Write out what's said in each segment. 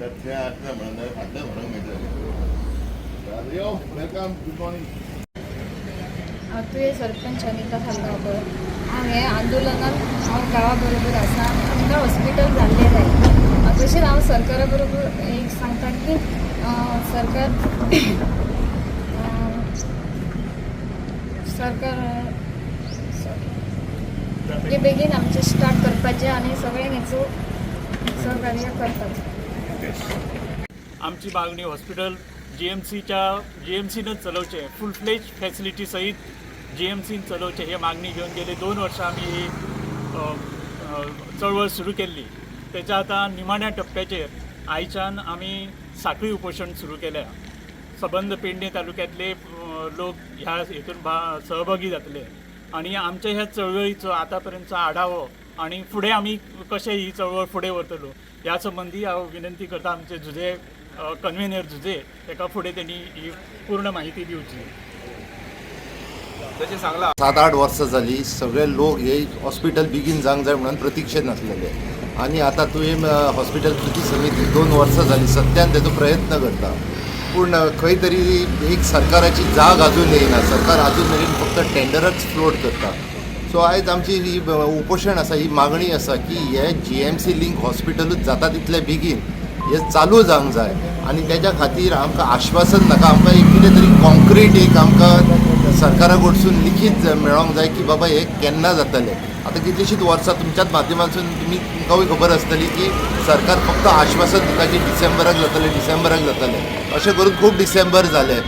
तर ते आसलें म्हणून फाटल्यान व्हरूंक मेळटलें. यो, welcome, good morning. हांव तुये सरपंच अनिता सालगांवकर. हांव हे आंदोलनात हांव गांवा बरोबर आसा. आमकां हॉस्पिटल जाल्लें जाय. तशेंच हांव सरकारा बरोबर एक सांगता की सरकार सरकार हे बेगीन आमचें स्टार्ट करपाचें आनी सगळ्यांक हेचो सहकार्य करपाचें. आमची मागणी, हॉस्पिटल जीएमसीच्या जीएमसीनच चलोवचें, फूल फ्लेज फॅसिलिटी सहित जीएमसीन चलोवचें, हे मागणी घेवन गेले 2 वर्सां आमी ही अ, अ, चळवळ सुरू केल्ली. तेच्या आतां निमाण्या टप्प्याचेर आयच्यान आमी साखळी उपोशण सुरू केल्या. सबंद पेडणे तालुक्यांतले लोक ह्या हेतून सहभागी जातले आनी आमच्या ह्या चळवळीचो आतां पर्यंतचो आढावो आनी फुडें आमी कशें ही चळवळ फुडें व्हरतलो ह्या संबंदी हांव विनंती करता, आमचे झुजे कन्वेनर झुजे ताका फुडें तेणी ही पूर्ण माहिती दिवची. जशें सांगलां. 7-8 वर्सां जाली, सगळे लोक हे हॉस्पिटल बेगीन जावंक जाय म्हणून प्रतिक्षेन आसलेले आनी आतां तुवें हॉस्पिटल कृती समिती 2 वर्सां जाली सत्यान तेजो प्रयत्न करता, पूण खंय तरी एक सरकाराची जाग अजून येयना. सरकार अजून मेरेन फक्त टेंडरच फ्लोट करता. सो आयज आमची ही उपोशण आसा, ही मागणी आसा की हे जीएमसी लिंक हॉस्पिटलूच जाता तितले बेगीन हे चालू जावंक जाय आनी तेज्या खातीर आमकां आश्वासन नाका, आमकां एक कितें तरी कॉन्क्रीट एक आमकां सरकारा कडसून लिखीत मेळोंक जाय की बाबा हे केन्ना जातलें. आतां कितलींशींच वर्सां तुमच्याच माध्यमांतसून तुमी तुमकांय खबर आसतली की सरकार फक्त आश्वासन दिता की डिसेंबराक जातलें, डिसेंबराक जातलें, अशें करून खूब डिसेंबर जाले.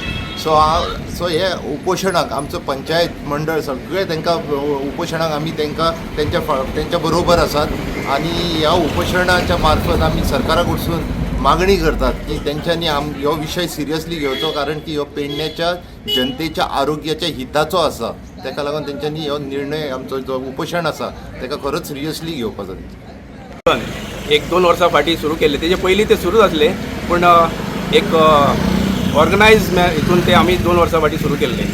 सो हांव सो हे उपोशणाक आमचो पंचायत मंडळ सगळे तांकां उपोशणाक आमी तांकां तेंच्या बरोबर आसात आनी ह्या उपोशणाच्या मार्फत आमी सरकारा कडसून मागणी करतात की तेंच्यांनी हो विशय सिरियसली घेवचो, कारण की हो पेडण्याच्या जनतेच्या आरोग्याच्या हिताचो आसा. ताका लागून तेंच्यांनी हो निर्णय, आमचो जो उपोशण आसा ताका खरोच सिरियसली घेवपाचो. एक 2 वर्सां फाटीं सुरू केल्लें. तेजे पयलीं ते सुरूच आसलें, पूण एक ऑर्गनायज हितून ते आमी 2 वर्सां फाटीं सुरू केल्लें.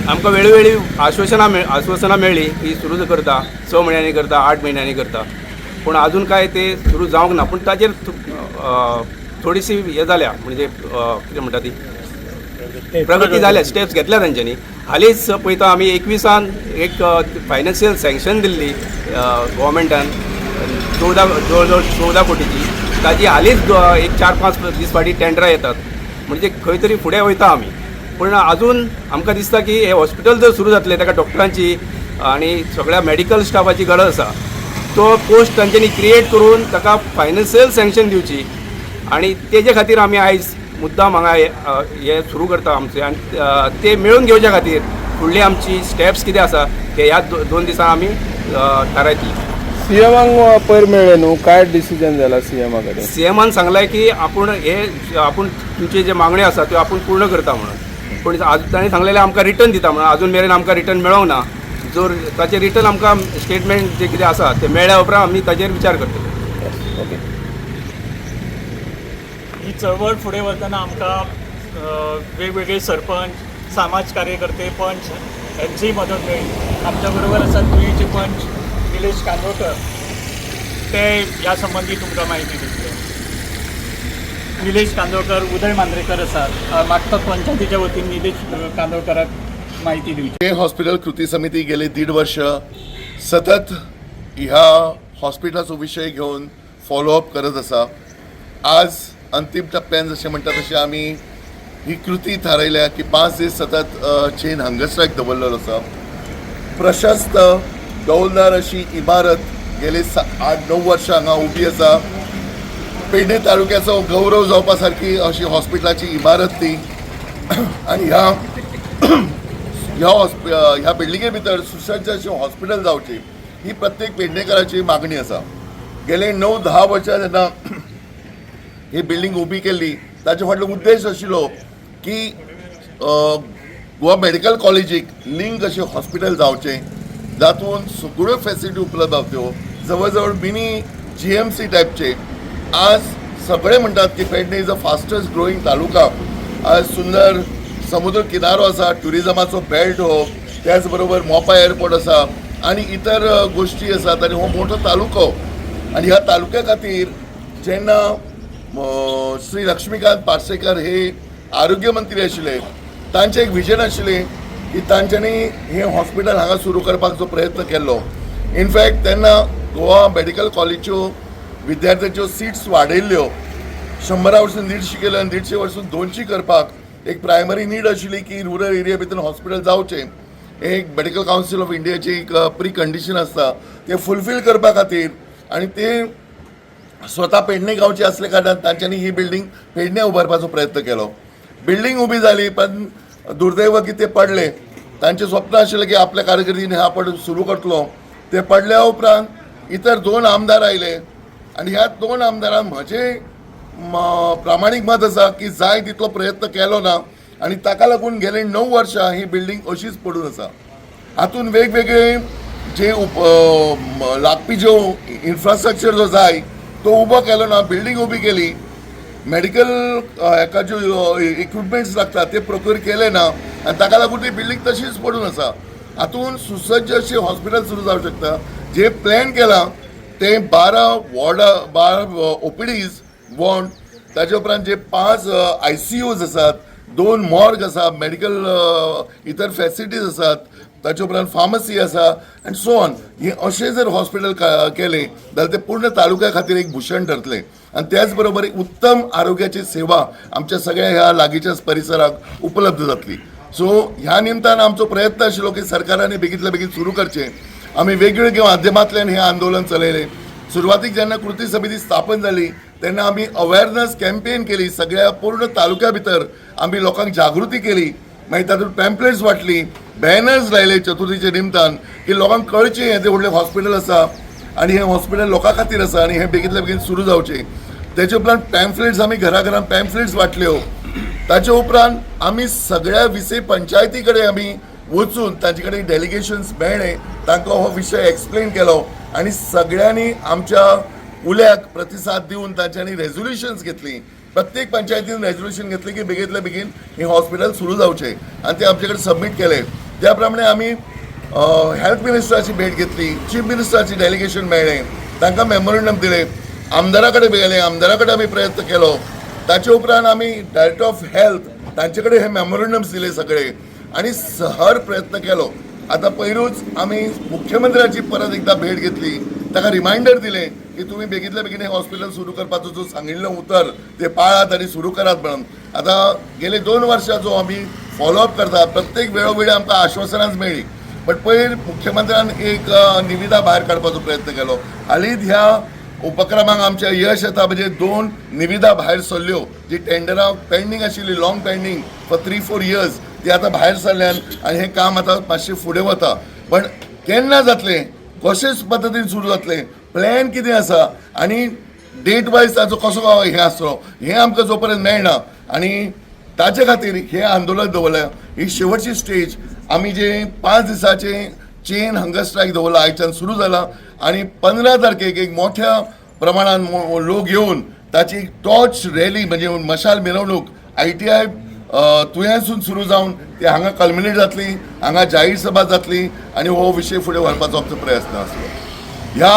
आमकां वेळोवेळी आश्वासनां मेळ्ळी की सुरू करता, 6 म्हयन्यांनी करता, 8 म्हयन्यांनी करता, पूण अजून काय ते सुरू जावंक ना. पूण ताजेर थोडीशी हें जाल्या, म्हणजे कितें म्हणटा ती, प्रगती जाल्या, स्टेप्स घेतल्या तेंच्यांनी. हालींच पळयता आमी 21आन एक फायनान्शियल सँक्शन दिल्ली गोवोरमेंटान 14, जवळ जवळ 14 कोटीची. ताजी हालींच एक 4-5 दीस फाटीं टेंडरां येतात, म्हणजे खंय तरी फुडें वयता आमी. पूण अजून आमकां दिसता की हें हॉस्पिटल जर सुरू जातलें, ताका डॉक्टरांची आनी सगळ्या मेडिकल स्टाफाची गरज आसा. तो पोस्ट तांच्यांनी क्रिएट करून ताका फायनान्शियल सँक्शन दिवची आनी तेजे खातीर आमी आयज मुद्दाम हांगा हे सुरू करता आमचे आनी ते मेळून घेवच्या खातीर फुडली आमची स्टेप्स कितें आसा ते ह्या 2 दिसान आमी थारायतले. सीएमाक पयर मेळ्ळे न्हू, काय डिसिजन जाला सीएमा कडेन? सीएमान सांगलाय की आपूण हे आपूण तुमचे जे मागण्यो आसा त्यो आपूण पूर्ण करता म्हणून. पूण आज ताणें सांगलेलें आमकां रिटर्न दिता म्हणून, अजून मेरेन आमकां रिटर्न मेळोंक ना. जर ताचें रिटर्न आमकां स्टेटमेंट जें कितें आसा तें मेळ्ळ्या उपरांत आमी ताजेर विचार करतले. ओके. ही चळवळ फुडें व्हरतना आमकां वेगवेगळे सरपंच, समाज कार्यकर्ते, पंच यांचीय मदत मेळ्ळी. आमच्या बरोबर आसात तुयेचे पंच निलेश कांदोळकर. ते ह्या संबंदी तुमकां माहिती दितले. निलेश कांदोळकर, उदय मांद्रेकर आसात. मागता पंचायतीच्या वतीन निलेश कांदोळकराक माहिती दिवची. हे हॉस्पिटल कृती समिती गेले दीड वर्ष सतत ह्या हॉस्पिटलाचो विशय घेवन फॉलोअप करत आसा. आज अंतीम टप्प्यान जशें म्हणटा तशें आमी ही कृती थारायल्या की 5 दीस सतत चेन हंगर स्ट्रायक दवरलेलो आसा. प्रशस्त डौलदार अशी इमारत गेले 8-9 वर्सां हांगा उबी आसा. पेडणे तालुक्याचो गौरव जावपा सारकी अशी हॉस्पिटलाची इमारत ती आनी ह्या ह्या हॉस्पि ह्या बिल्डिंगे भितर सुसज्ज अशें हॉस्पिटल जावचें ही प्रत्येक पेडणेकराची मागणी आसा. गेले 9-10 वर्सां जेन्ना ही बिल्डींग उबी केल्ली, ताचे फाटलो उद्देश आशिल्लो की गोवा मेडिकल कॉलेजीक लिंक अशें हॉस्पिटल जावचें, जातून सगळ्यो फेसिलिटी उपलब्ध जावच्यो, जवळ जवळ मिनी जीएमसी टायपचे. आज सगळे म्हणटात की Pedne is a fastest growing taluka. आज सुंदर समुद्र किनारो आसा, ट्युरिजमाचो बेल्ट हो, त्याच बरोबर मोपा एअरपोर्ट आसा आनी इतर गोश्टी आसात आनी हो मोठो तालुको आनी ह्या तालुक्या खातीर जेन्ना श्री लक्ष्मीकांत पार्सेकर हे आरोग्य मंत्री आशिल्ले. तांचें एक विजन आशिल्लें की तांच्यांनी हें हॉस्पिटल हांगा सुरू करपाचो प्रयत्न केल्लो. इनफॅक्ट तेन्ना गोवा मेडिकल कॉलेजच्यो विद्यार्थ्यांच्यो सिट्स वाडयल्ल्यो, 100 वरसून 150 केल्यो आनी 150 वरसून 200 करपाक एक प्रायमरी नीड आशिल्ली की रुरल एरिया भितर हॉस्पिटल जावचें. एक मेडिकल कावन्सील ऑफ इंडियाची एक प्री कंडिशन आसता, ते फुलफील करपा खातीर आनी ते स्वता पेडणे गांवचे असले कारणान तांच्यांनी ही बिल्डींग पेडणे उबारपाचो प्रयत्न केलो. बिल्डींग उबी जाली, पण दुर्दैव की ते पडले. तांचें स्वप्न आशिल्लें की आपल्या कारकिर्दीन हे आपण सुरू करतलो. ते पडल्या उपरांत इतर दोन आमदार आयले आनी ह्या दोन आमदारान, म्हजें प्रामाणीक मत आसा की, जाय तितलो प्रयत्न केलो ना आनी ताका लागून गेले 9 वर्सां ही बिल्डींग अशीच पडून आसा. हातून वेगवेगळे जे लागपी ज्यो इन्फ्रास्ट्रक्चर जो जाय तो उबो केलो ना. बिल्डींग उबी केली, मेडिकल हेका ज्यो इक्विपमेंट्स लागता ते प्रोक्युर केले ना आनी ताका लागून ती बिल्डींग तशीच पडून आसा. हातून सुसज्ज अशें हॉस्पिटल सुरू जावंक शकता. जे प्लॅन केलां ते 12 वॉर्डां, 12 ओपीडीज वॉर्ड, ताजे उपरांत जे 5 आयसीयूज आसात, दोन मॉर्ग आसा, मेडिकल इतर फॅसिलिटीज आसात, ताचे उपरांत फार्मसी आसा आनी सो ऑन. हे अशें जर हॉस्पिटल केलें जाल्यार तें पूर्ण तालुक्या खातीर एक भूषण ठरतलें आनी त्याच बरोबर एक उत्तम आरोग्याची सेवा आमच्या सगळ्या ह्या लागींच्याच परिसराक उपलब्ध जातली. सो ह्या निमतान आमचो प्रयत्न आशिल्लो की सरकारान बेगीतल्या बेगीन सुरू करचें. आमी वेगवेगळ्या माध्यमांतल्यान हें आंदोलन चलयलें. सुरवातीक जेन्ना कृती समिती स्थापन जाली तेन्ना आमी अवेरनस कॅम्पेन केली. सगळ्या पूर्ण तालुक्या भितर आमी लोकांक जागृती केली. मागीर तातूंत पॅम्पलेट्स वांटली, बॅनर्स लायले चतुर्थीच्या निमतान की लोकांक कळचें हें तें व्हडलें हॉस्पिटल आसा आनी हें हॉस्पिटल लोकां खातीर आसा आनी हें बेगीतल्या बेगीन सुरू जावचें. तेचे उपरांत पॅम्फलेट्स, आमी घरा घरान पॅम्फलेट्स वांटल्यो. ताचे उपरांत आमी सगळ्या विसे पंचायती कडेन आमी वचून तांचे कडेन डेलिगेशन्स मेळ्ळे, तांकां हो विशय एक्सप्लेन केलो आनी सगळ्यांनी आमच्या उल्याक प्रतिसाद दिवन तांच्यांनी रेजोल्युशन्स घेतली. प्रत्येक पंचायतीन रेजोल्युशन घेतली की बेगीतल्या बेगीन हें हॉस्पिटल सुरू जावचें आनी ते आमचे कडेन सबमीट केले. त्या प्रमाणे आमी हेल्थ मिनिस्टराची भेट घेतली, चीफ मिनिस्टराची डेलिगेशन मेळ्ळें, तांकां मेमोरंडम दिलें. आमदारा कडेन गेले, आमदारा कडेन आमी प्रयत्न केलो. ताचे उपरांत आमी डायरेक्टर ऑफ हेल्थ तांचे कडेन हे मेमोरंडम्स दिले सगळे आनी सहर प्रयत्न केलो. आतां पयरूच आमी मुख्यमंत्र्याची परत एकदा भेट घेतली. ताका रिमायंडर दिलें की तुमी बेगीतल्या बेगीन हें हॉस्पिटल सुरू करपाचो जो सांगिल्लें उतर ते पाळात आनी सुरू करात म्हणून. आतां गेले 2 वर्सां जो आमी फॉलोअप करतात, प्रत्येक वेळोवेळी आमकां आश्वासनाच मेळ्ळी. बट पयर मुख्यमंत्र्यान एक निविदा भायर काडपाचो प्रयत्न केलो. हालींच ह्या उपक्रमाक आमच्या यश येता, म्हणजे दोन निविदा भायर सरल्यो. जी टेंडरां पेंडींग आशिल्ली, long pending for 3-4 years, ती आतां भायर सरल्यान आनी हें काम आतां मातशें फुडें वता. पण केन्ना जातलें, कशेच पद्दतीन सुरू जातलें, प्लॅन कितें आसा आनी डेट वायज ताचो कसो हें आसतलो, हें आमकां जो पर्यंत मेळना आनी ताचे खातीर हें आंदोलन दवरलें. ही शेवटची स्टेज. आमी जे 5 दिसाचे चेन हंगर स्ट्रायक दवरला, आयच्यान सुरू जाला आनी 15 तारखेक एक मोठ्या प्रमाणात लोक येवन ताची टॉर्च रॅली, म्हणजे मशाल मिरवणूक आयटीआय तुयेंसून सुरू जावन ते हांगा कल्मिनेट जातली, हांगा जाहीर सभा जातली आनी हो विशय फुडें व्हरपाचो आमचो प्रयत्न आसलो. ह्या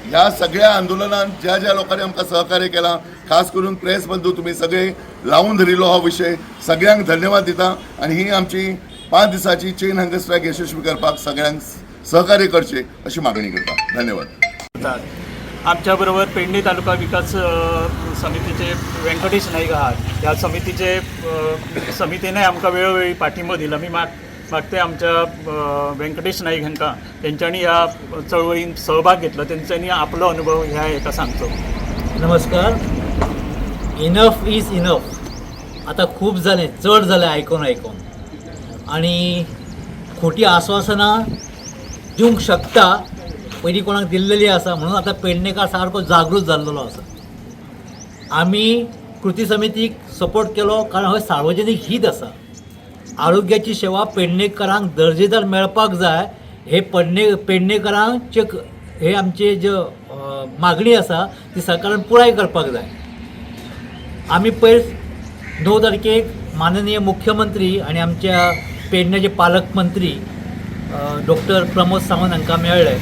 ह्या सगळ्या आंदोलनात ज्या ज्या लोकांनी आमकां सहकार्य केलां, खास करून प्रेस बंधू, तुमी सगळे लावून धरिल्लो हो विशय, सगळ्यांक धन्यवाद दिता आनी ही आमची 5 दिसाची चेन हंगर स्ट्रायक यशस्वी करपाक सगळ्यांक सहकार्य करचे अशी मागणी करता. धन्यवाद. आमच्या बरोबर पेडणे तालुका विकास समितीचे व्यंकटेश नाईक आहात. ह्या समितीचे समितीने आमकां वेळोवेळी पाठिंबो दिला. मी मागते आमच्या व्यंकटेश नाईक हांकां, तेंच्यांनी ह्या चळवळीन सहभाग घेतला, तेंच्यांनी आपलो अनुभव ह्या हेका सांगचो. नमस्कार. Enough is enough. आतां खूब जालें, चड जालें आयकोन आयकोन आनी खोटी आस्वासनां दिवंक शकता, पयलीं कोणाक दिल्लेली आसा. म्हणून आतां पेडणेकार सारको जागृत जाल्लेलो आसा. आमी कृती समितीक सपोर्ट केलो, कारण हो सार्वजनीक हीत आसा. आरोग्याची सेवा पेडणेकरांक दर्जेदार मेळपाक जाय, हे पेडणेकरांचे हे आमचे जे मागणी आसा ती सरकारान पुराय करपाक जाय. आमी पयर 9 तारखेक माननीय मुख्यमंत्री आनी आमच्या पेडण्याचे पालकमंत्री डॉक्टर प्रमोद सावंत हांकां मेळ्ळे.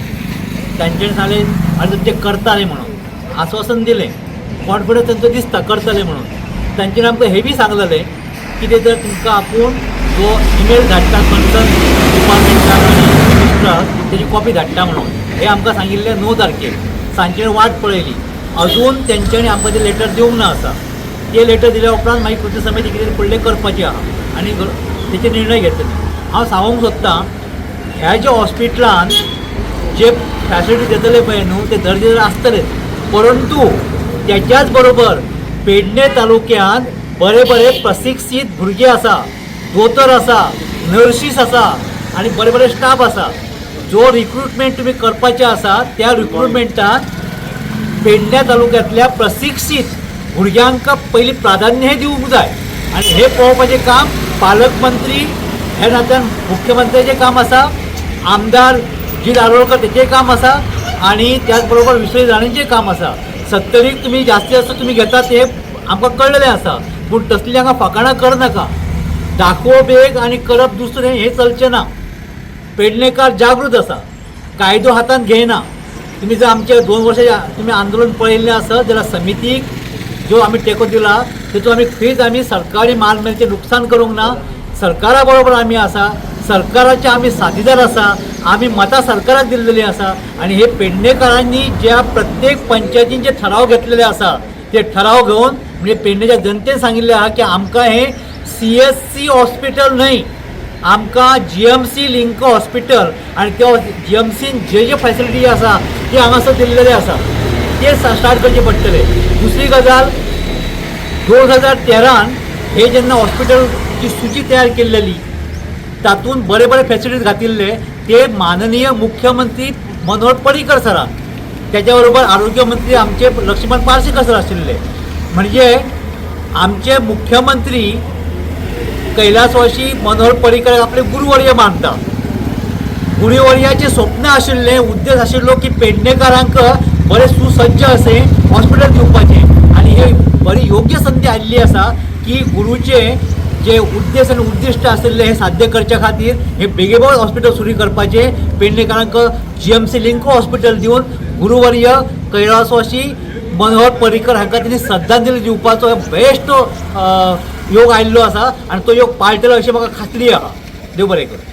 तांच्यानी सांगलें आनी तुमचें करता न्ही म्हणून आस्वासन दिलें. कॉन्फिडन्स तांचो दिसता करतले म्हणून. तांच्यानी आमकां हें बी सांगलेलें कितें जर तुमकां आपूण जो इमेल धाडटा कन्सर्न डिपार्टमेंटाक आनी मिनिस्टराक तेजी कॉपी धाडटा म्हणून हें आमकां सांगिल्लें 9 तारखेर. सांजचे वाट पळयली, अजून तेंच्यांनी आमकां तें लेटर दिवंक ना आसा. ते लेटर दिल्या उपरांत मागीर कृती समिती कितें फुडलें करपाचें आहा आनी तेचेर निर्णय घेतले. हांव सांगूंक सोदतां ह्या ज्या हॉस्पिटलान जे फॅसिलिटी दितले पळय न्हू ते दर्जेदार आसतलेच, परंतु त्याच्याच बरोबर पेडणे तालुक्यांत बरे बरे प्रशिक्षीत भुरगे आसा, दोतोर आसा, नर्शीस आसा आनी बरे बरे स्टाफ आसा. जो रिक्रुटमेंट तुमी करपाचे आसा त्या रिक्रुटमेंटान पेडण्या तालुक्यांतल्या प्रशिक्षीत भुरग्यांक पयलीं प्राधान्य हें दिवंक जाय आनी हें पळोवपाचें काम पालकमंत्री ह्या नात्यान मुख्यमंत्र्याचें काम आसा, आमदार जी दारोळकर तेचें काम आसा आनी त्याच बरोबर विश्वजीत राणेंचें काम आसा. सत्तरीक तुमी जास्तीत जास्त तुमी घेतात ते आमकां कळ्ळेलें आसा, पूण तसलीं हांगा फकाणां करनाका. दाखोवप एक आनी करप दुसरें हें चलचें ना. पेडणेकार जागृत आसा, कायदो हातांत घेयना. तुमी जर आमचे 2 वर्सां तुमी आंदोलन पळयल्लें आसत जाल्यार समितीक जो आमी टेको दिला तेतून आमी खंयच आमी सरकारी मालमत्तेचें नुकसान करूंक ना. सरकारा बरोबर आमी आसा, सरकाराचे आमी साथीदार आसा, आमी मतां सरकाराक दिल्लेली आसा आनी हे पेडणेकारांनी ज्या प्रत्येक पंचायतीन जे ठराव घेतलेले आसा ते ठराव घेवन म्हणजे पेडणेच्या जनतेन सांगिल्लें आहा की आमकां हें CSC hospital न्हय, आमकां GMC link hospital आनी त्या GMCन जे जे फॅसिलिटी आसा ते हांगासर दिल्लेले आसा ते स्टार्ट करचे पडटले. दुसरी गजाल, 2013 हे जेन्ना हॉस्पिटलची सुची तयार केल्लेली तातूंत बरे बरे फॅसिलिटीज घातिल्ले ते माननीय मुख्यमंत्री मनोहर पर्रीकर सरान, त्याच्या बरोबर आरोग्य मंत्री आमचे लक्ष्मण पार्सेकर सर आशिल्ले. म्हणजे आमचे मुख्यमंत्री कैलासवासी मनोहर पर्रीकर आपले गुरुवर्य मानता. गुरुवर्याचे स्वप्न आशिल्लें, उद्देश आशिल्लो की पेडणेकारांक बरें सुसज्ज अशें हॉस्पिटल दिवपाचें आनी हे बरी योग्य संदी आयिल्ली आसा की गुरुचे जे उद्देश आनी उद्दिश्ट आशिल्ले हे साध्य करच्या खातीर हे बेगोबेग हॉस्पिटल सुरू करपाचें, पेडणेकारांक GMC link hospital दिवन गुरुवर्य कैलासवासी मनोहर पर्रीकर हांकां तेणी श्रद्धांजली दिवपाचो बेस्ट योग आयिल्लो आसा आनी तो योग पाळटलो अशें म्हाका खात्री आहा. देव बरें करूं.